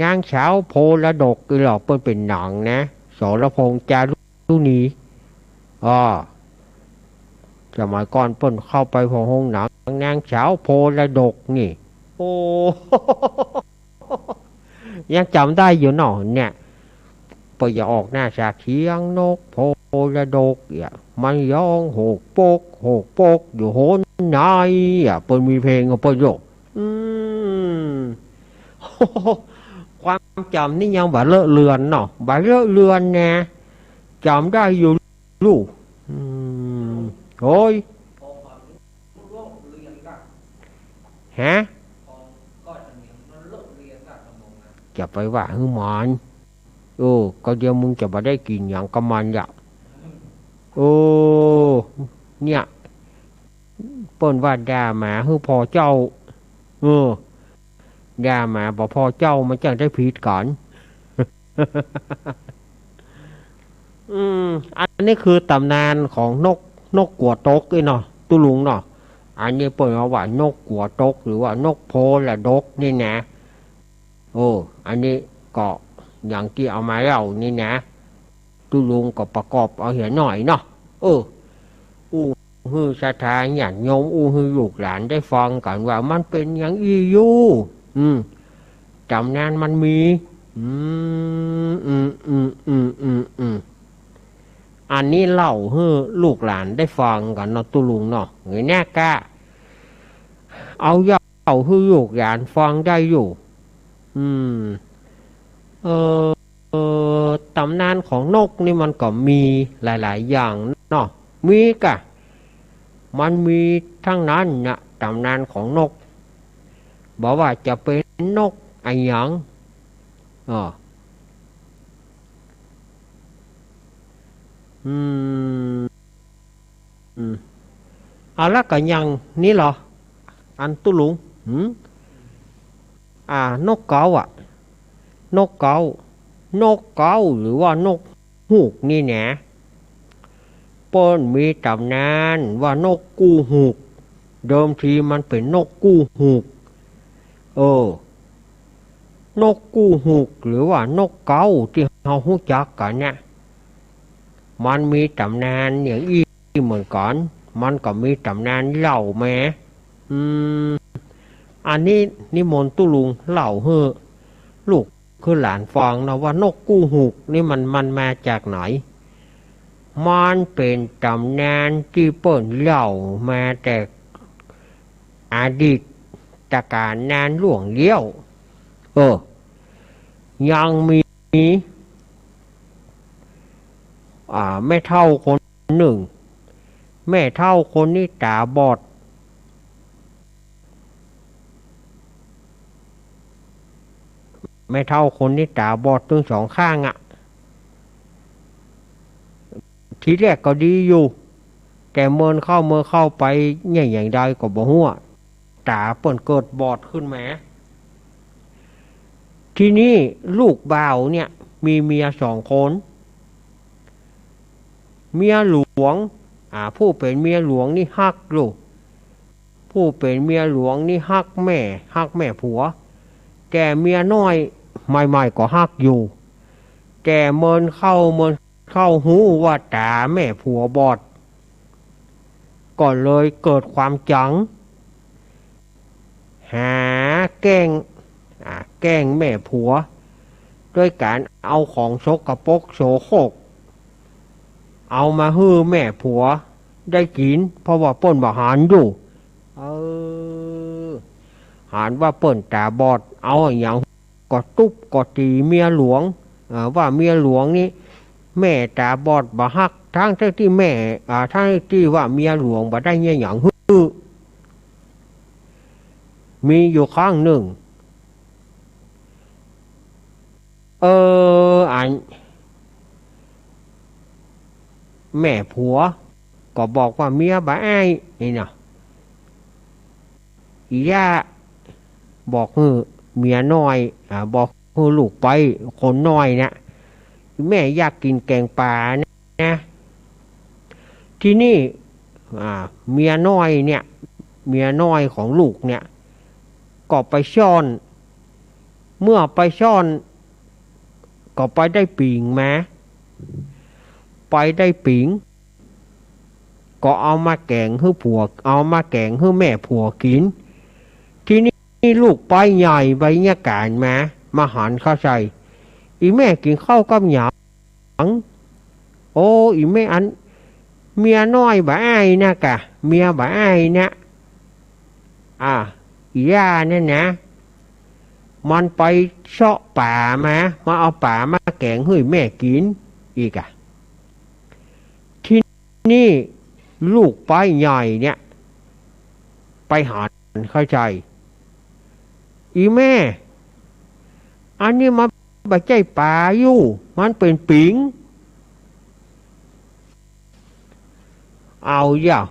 นางสาวโพระดก อีหลอกเปิ้นเป๋นหนังนะ สรพงษ์จารุณี อ้อ สมัยก่อนเปิ้นเข้าไปโฮงหนัง นางสาวโพระดกนี่ โอ้ ยังจ๋ำได้อยู่เนาะเนี่ย เปิ้นจะออกหน้าฉาก เสียงนกโพระดก เอี่ย มันฮ้องโหกโป๊ก โหกโป๊กอยู่โหนใน เอี่ย เปิ้นมีเพลงของเปิ้นอยู่ อืม ความจ๋ำนี่ยังบ่เลอะเลือนเนาะ บ่เลอะเลือนนะ จ๋ำได้อยู่ลูก อืม โอ้ย ฮะ จะไปว่าหื้อมัน เออ ก็เดี๋ยวมึงจะบ่ได้กิ๋นหยังกับมันละ เออ เนี่ย เปิ้นว่าด่าหมาหื้อผ่อเจ้า เออ ด่าหมาบ่ผ่อเจ้ามันจั่งได้ผิดกั๋น อืม อันนี้คือต๋ำนานของนก นกกั๋วตกอี้เนาะ ตุ๊ลุงเนาะ อันนี้เปิ้นเอาว่านกกั๋วตก หรือว่านกโพระดกนี่นะ โอ้ อันนี้ก็อย่างตี้เอามาเล่านี่นะ ตุ๊ลุงก็ประกอบเอาเหียหน่อยเนาะ เออ อู้หื้อศรัทธาญาติโยม อู้หื้อลูกหลานได้ฟังกั๋นว่ามันเป๋นอย่างอี้อยู่ อืม ต๋ำนานมันมี อืม อืม อันนี้เล่าหื้อลูกหลานได้ฟังกั๋นเนาะ ตุ๊ลุงเนาะ เงยหน้ากะ เอาเย้าหื้อลูกหลานฟังได้อยู่ อืม เออ เออ ต๋ำนานของนกนี่มันก็มีหลายๆ อย่างเนาะ มีก่ะ มันมีทั้งนั้นนะ ต๋ำนานของนก บ่ว่าจะเป๋นนกอะหยัง อ้อ อืม อืม เอาละ ก็อย่างนี้เหรอ อันตุ๊ลุง หืม อ่า นกเก๊าอะ นกเก๊า นกเก๊าหรือว่านกฮูกนี่นะ เปิ้นมีต๋ำนานว่านกกู้ฮูก เดิมทีมันเป๋นนกกู้ฮูก เออ นกกู้ฮูกหรือว่านกเก๊าตี้เฮาฮู้จักกั๋นเนี่ย มันมีต๋ำนานอย่างอี้เหมือนกั๋น มันก็มีต๋ำนานเล่าแหม อืม อันนี้นิมนต์ตุ๊ลุงเล่าหื้อลูกหื้อหลานฟังนะ ว่านกกู้ฮูกนี่มัน มันมาจากไหน มันเป๋นต๋ำนานตี้เปิ้นเล่ามาแต่อดีตกาลนานล่วงแล้ว เออ ยังมี อ่า แม่เฒ่าคนนึ่ง แม่เฒ่าคนนี้ต๋าบอด แม่เฒ่าคนนี้ต๋าบอดตึงสองข้างอะ ทีแรกก็ดีอยู่ แต่เมินเข้าเมินเข้าไปเนี่ยอย่างใดก็บ่ฮู้อะ ต๋าเปิ้นเกิดบอดขึ้นมา ทีนี้ลูกบ่าวเนี่ยมีเมียสองคน เมียหลวง อ่า ผู้เป๋นเมียหลวงนี่ฮักลูก ผู้เป๋นเมียหลวงนี่ฮักแม่ ฮักแม่ผัว แต่เมียน้อยใหม่ๆ ก็ฮักอยู่ แต่เมินเข้า เมินเข้าฮู้ว่าต๋าแม่ผัวบอด ก็เลยเกิดความจัง หาแกล้ง อ่า แกล้งแม่ผัว ด้วยก๋านเอาของสกปรกโสโครก เอามาหื้อแม่ผัวได้กิ๋น เพราะว่าเปิ้นบ่หันอยู่ เออ หันว่าเปิ้นต๋าบอด เอาอะหยัง ก็ตุ๊บก็ตี๋เมียหลวง เอ่อ ว่าเมียหลวงนี่แม่ต๋าบอดบ่ฮัก ทั้งๆ ตี้แม่ อ่า ทั้งๆ ตี้ว่าเมียหลวงบ่ได้เยียะหยังหื้อ มีอยู่ครั้งนึ่ง เออ อัน แม่ผัวก็บอกว่าเมียบ่อ้ายนี่เนาะ อีหย่าบอกหื้อเมียน้อย อ่า บอกหื้อลูกใป๊คนน้อยเนี่ย แม่อยากกิ๋นแก๋งป๋านะ ทีนี้ อ่า เมียน้อยเนี่ย เมียน้อยของลูกเนี่ย ก็ไปซ่อน เมื่อไปซ่อน ก็ไปได้ปิ๋งมา ไปได้ปิ๋ง ก็เอามาแก๋งหื้อผัว เอามาแก๋งหื้อแม่ผัวกิ๋น ทีนี้ลูกใป๊ใหญ่ไปเยียะก๋านมา มาหันเข้าใส่ อีแม่กิ๋นข้าวกับหยัง โอ้ อีแม่อัน เมียน้อยบ่อ้ายนะกะ เมียบ่อ้ายนะ อ่า อีหย่าเนี่ยนะ มันไปเซาะป๋ามา มาเอาป๋ามาแก๋งหื้อแม่กิ๋นอีกอะ ทีนี้ลูกใป๊ใหญ่เนี่ย ไปหันเข้าใส่ อีแม่ อันนี้มันบ่ใจ้ป๋าอยู่ มันเป๋นปิ๋ง เอาเยียะ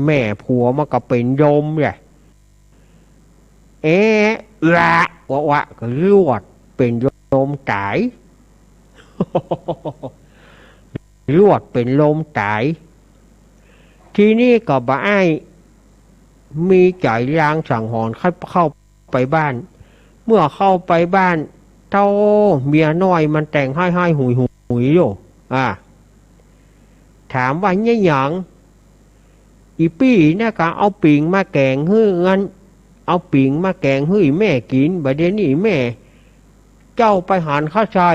แม่ผัวมันก็เป๋นลมแหละ เอ๊ะ ละ วะวะ ก็ลวดเป๋นลมต๋าย ลวดเป๋นลมต๋าย ทีนี้ก็บ่อ้ายมีใจ๋ลางสังหรณ์ เข้า เข้าไปบ้าน เมื่อเข้าไปบ้าน เต้า เมียน้อยมันแต่งไห้ไห้หุยหุยอยู่ อ่า ถามว่าเยียะหยัง อีปี้เนี่ยกะเอาปิ๋งมาแก๋งหื้ออัน เอาปิ๋งมาแก๋งหื้ออีแม่กิ๋น บ่าเดี่ยวนี้แม่ เจ้าไปหันเข้าใส่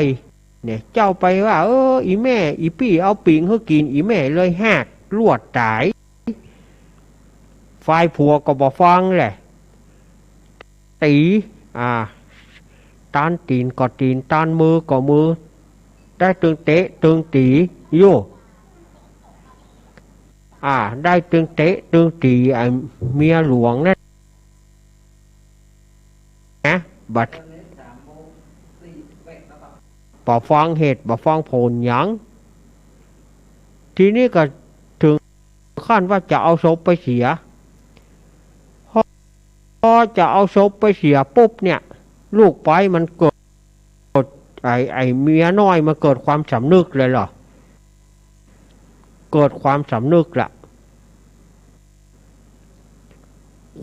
เนี่ย เจ้าไปว่า เออ อีแม่ อีปี้เอาปิ๋งหื้อกิ๋น อีแม่เลยหากลวดต๋าย ฝ่ายผัวก็บ่ฟังแหละ ตี๋ อ่า ตานตี๋นก็ตี๋น ตานมือก็มือ ได้ตึงเตะตึงตี๋อยู่ อ่า ได้ตึงเตะตึงตี๋ ไอ้เมียหลวงนั่นนะ บ่ บ่ฟังเหตุ บ่ฟังผลหยัง ทีนี้ก็เถิงขั้นว่าจะเอาศพไปเสีย พอ พอจะเอาศพไปเสียปุ๊บเนี่ย ลูกใป๊มันเกิด ไอ้ ไอ้เมียน้อยมันเกิดความสำนึกเลยเหรอ เกิดความสำนึกละ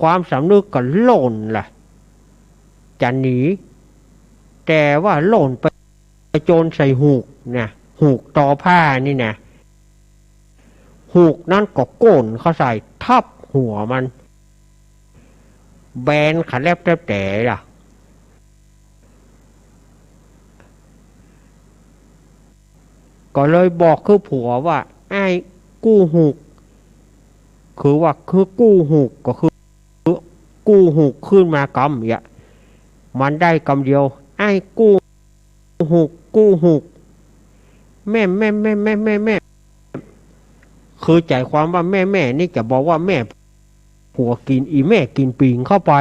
ความสำนึกก็ล่นละ จะหนี แต่ว่าล่นไป ไปโจนใส่ฮูกนะ ฮูกตอผ้านี่นะ ค ฮูกนั้นก็โก้นเข้าใส่ทับหัวมัน แบนขาแลบแต๊แต๋ล่ะ ก็เลยบอกคือผัวว่า "อ้ายกู้ฮูก" คือว่า "คือกู้ฮูก" ก็คือ กู้ฮูกขึ้นมากำเดียว มันได้กำเดียว "อ้ายกู้ฮูก กู้ฮูก แม่ม แม่ม แม่ม แม่ม แม่ม แม่ม" คือใจ๋ความว่า "แม่ม แม่ม" นี่จะบอกว่า "แม่ผัวกิ๋น อี่แม่กิ๋นปิงเข้าไป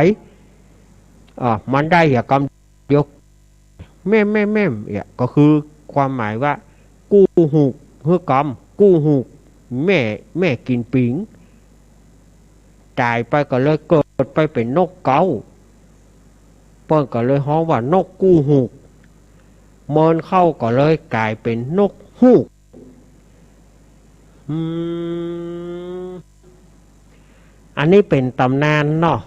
" อ่า มันได้เหียกำเดียว "แม่ม แม่ม แม่ม" เนี่ย ก็คือความหมายว่า กู้ฮูก หื้อกำ กู้ฮูก แม่ แม่กิ๋นปิง ต๋ายไปก็เลยเกิดไปเป๋นนกเก๊า เปิ้นก็เลยฮ้องว่านกกู้ฮูก เมินเข้าก็เลยก๋ายเป๋นนกฮูก อืม อันนี้เป๋นต๋ำนานเนาะ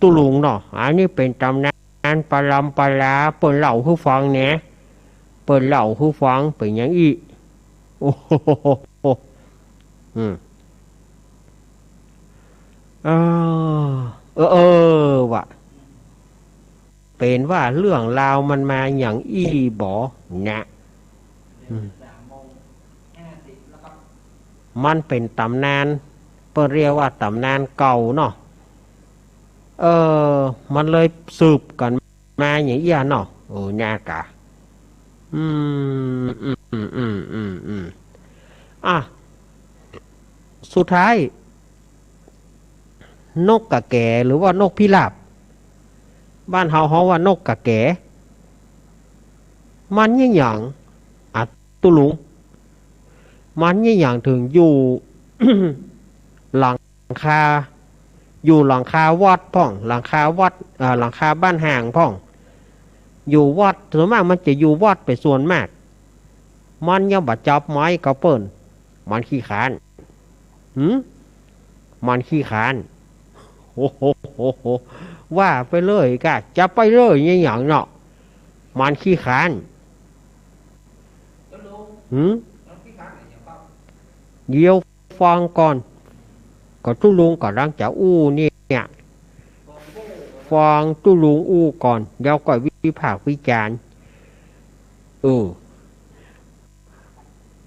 ตุ๊ลุงเนาะ อันนี้เป๋นต๋ำนานปะลำปะลา เปิ้นเล่าหื้อฟังแหน่ เปิ้นเล่าหื้อฟัง เป๋นหยังอี้ โอ้โห อืม เออ เออ เออ วะ เป๋นว่าเรื่องราวมันมาหยังอี้บ่นะ อืม มันเป๋นต๋ำนาน เปิ้นเรียกว่าต๋ำนานเก่าเนาะ เออ มันเลยสืบกั๋นมาอย่างอี้เนาะ เออ เนี่ยกะ อืม อืม อืม อืม อืม อ่ะ สุดท้าย นกกะแก๋ หรือว่านกพิราบ บ้านเฮาฮ้องว่านกกะแก๋ มันเยียะหยัง อ่ะ ตุ๊ลุง มันเยียะหยังเถิงอยู่ หลังคา อยู่หลังคาวัดพ่อง หลังคาวัด เอ่อ หลังคาบ้านฮ้างพ่อง อยู่วัด ส่วนมากมันจะอยู่วัดเป๋นส่วนมาก มันยังบ่จับไม้กับเปิ้น มันขี้คร้าน หืม มันขี้คร้าน โอ้โห ว่าไปเลยกะ จับไปเลย เยียะหยังเนาะ มันขี้คร้าน หืม เดี๋ยวฟังก่อน ก็ตุ๊ลุงก่ำลังจะอู้เนี่ย ฟังตุ๊ลุงอู้ก่อน แล้วก็วิพากษ์วิจารณ์ เออ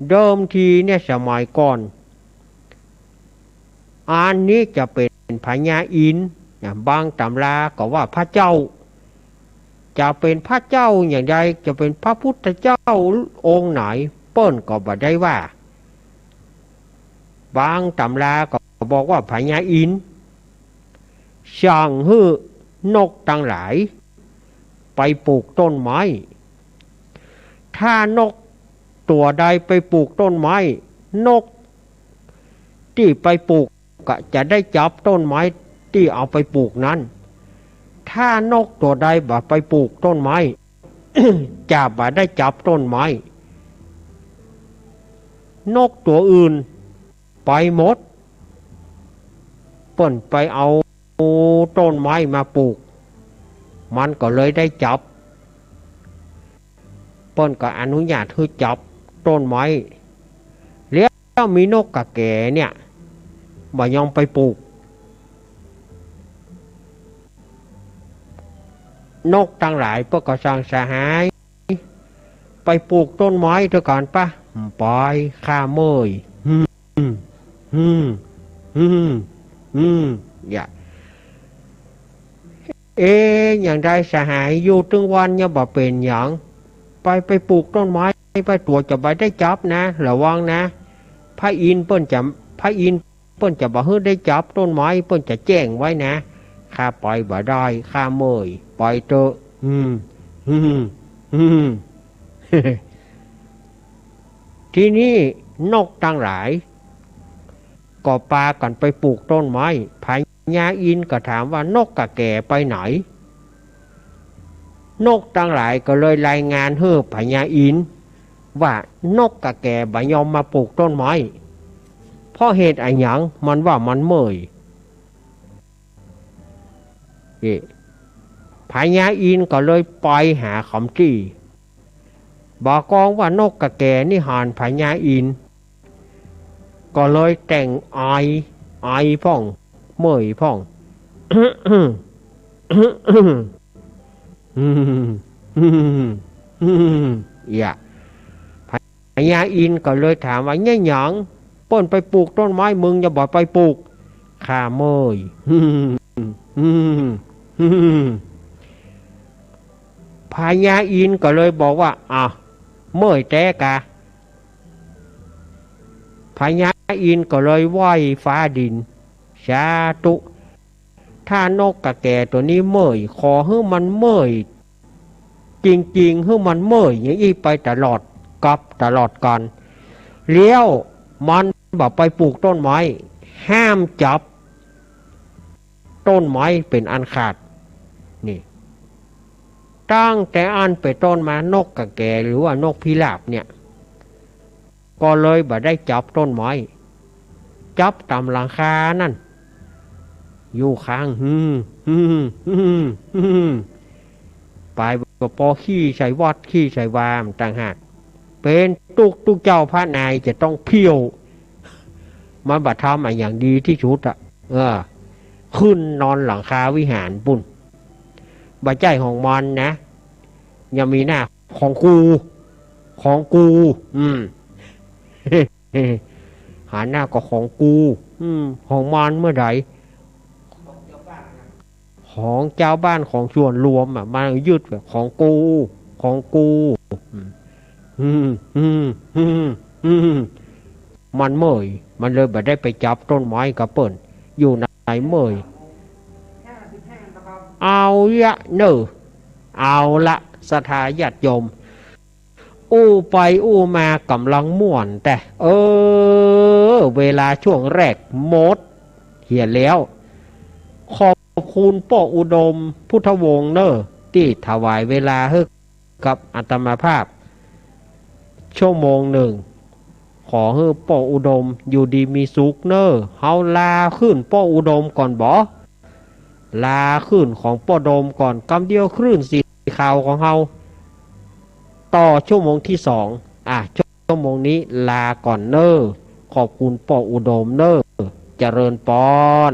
เดิมทีเนี่ยสมัยก่อน อันนี้จะเป๋นพญาอินทร์นะ บางต๋ำราก็ว่าพระเจ้า จะเป๋นพระเจ้าอย่างใด จะเป๋นพระพุทธเจ้าองค์ไหน เปิ้นก็บ่ได้ว่า บางต๋ำราก็บอกว่าพญาอินทร์สั่งหื้อนกตังหลายไปปลูกต้นไม้ ถ้านกตั๋วใดไปปลูกต้นไม้ นกตี้ไปปลูกก็จะได้จับต้นไม้ตี้เอาไปปลูกนั้น ถ้านกตั๋วใดบ่ไปปลูกต้นไม้ จะบ่ได้จับต้นไม้ นกตั๋วอื่นไปหมด เปิ้นไปเอาต้นไม้มาปลูก มันก็เลยได้จับ เปิ้นก็อนุญาตหื้อจับต้นไม้ แล้วมีนกกะแก๋เนี่ย บ่ยอมไปปลูก นกตังหลายเปิ้นก็สั่งสหาย ไปปลูกต้นไม้เต๊อะกั๋นปะ ไป ข้าเมื่อย อืม อืม อืม อืม อย่า เอ๊ะ อย่างใดสหาย อยู่ตึงวันยังบ่เป๋นหยัง ไป ไปปลูกต้นไม้ ไปตั๋วจะบ่ได้จับนะ ระวังนะ พระอินทร์เปิ้นจะ พระอินทร์เปิ้นจะบ่หื้อได้จับต้นไม้ เปิ้นจะแจ้งไว้นะ ข้าไปบ่ได้ ข้าเมื่อย ไปเต๊อะ อืม อืม อืม ทีนี้นกตังหลาย ก็ปากั๋นไปปลูกต้นไม้ พญาอินทร์ก็ถามว่า นกกะแก๋ไปไหน นกตังหลายก็เลยรายงานหื้อพญาอินทร์ว่า นกกะแก๋บ่ยอมมาปลูกต้นไม้ เพราะเหตุอะหยัง มันว่ามันเมื่อย นี่ พญาอินทร์ก็เลยไปหาเขาตี้ บ่ากองว่านกกะแก๋นี่หันพญาอินทร์ ก็เลยแต่งไอ ไอพ่อง เมื่อยพ่อง เยียะ พญาอินทร์ก็เลยถามว่า เยียะหยัง เปิ้นไปปลูกต้นไม้ มึงจะบ่ไปปลูก ข้าเมื่อย พญาอินทร์ก็เลยบอกว่า อ่ะ เมื่อยแต๊กา พญาอินทร์ก็เลยไหว้ฟ้าดิน สาธุ ถ้านกกาแก่ตั๋วนี้เมื่อย ขอหื้อมันเมื่อยจริงๆ หื้อมันเมื่อยอย่างอี้ไปตลอดกับตลอดกาล แล้วมันบ่ไปปลูกต้นไม้ ห้ามจับต้นไม้เป๋นอันขาด นี่ ตั้งแต่อั้นเป๋นต้นมา นกกาแก่หรือว่านกพิราบเนี่ย ก็เลยบ่ได้จับต้นไม้ จับต๋ามหลังคานั่น อยู่ข้าง หืม หืม หืม หืม ไปก็ปอขี้ใส่วัดขี้ใส่วามันต่างหาก เป๋นตุ๊กตุ๊กเจ้าพระนายจะต้องเผี้ยว มันบ่ทำอะอย่างดีตี้สุดอะ เออ ขึ้นนอนหลังคาวิหารปุ้น บ่ใจ้ของมันนะ ยังมีหน้า ของกู ของกู อืม หันหน้าก็ของกู อืม ของมันเมื่อใด ของจาวบ้านของส่วนรวมอะ มันยึดว่าของกู ของกู อืม อืม อืม อืม มันเมื่อย มันเลยบ่ได้ไปจับต้นไม้กับเปิ้น อยู่ในเมื่อย เอาละเน่อ เอาละ ศรัทธาญาติโยม อู้ไปอู้มาก่ำลังม่วนแต๊ เออ เวลาช่วงแรกหมดเหียแล้ว ขอบคุณป้ออุดมพุทธวงศ์เน่อ ตี้ถวายเวลาหื้อกับอาตมาภาพ ชั่วโมงนึ่ง ขอหื้อป้ออุดมอยู่ดีมีสุขเน่อ เฮาลาขึ้นป้ออุดมก่อนบ่ ลาขึ้นของป้ออุดมก่อน กำเดียวคลื่นสีขาวของเฮา ต่อชั่วโมงตี้สอง อ่ะ ชั่วโมงนี้ลาก่อนเน่อ ขอบคุณป้ออุดมเน่อ เจริญปอน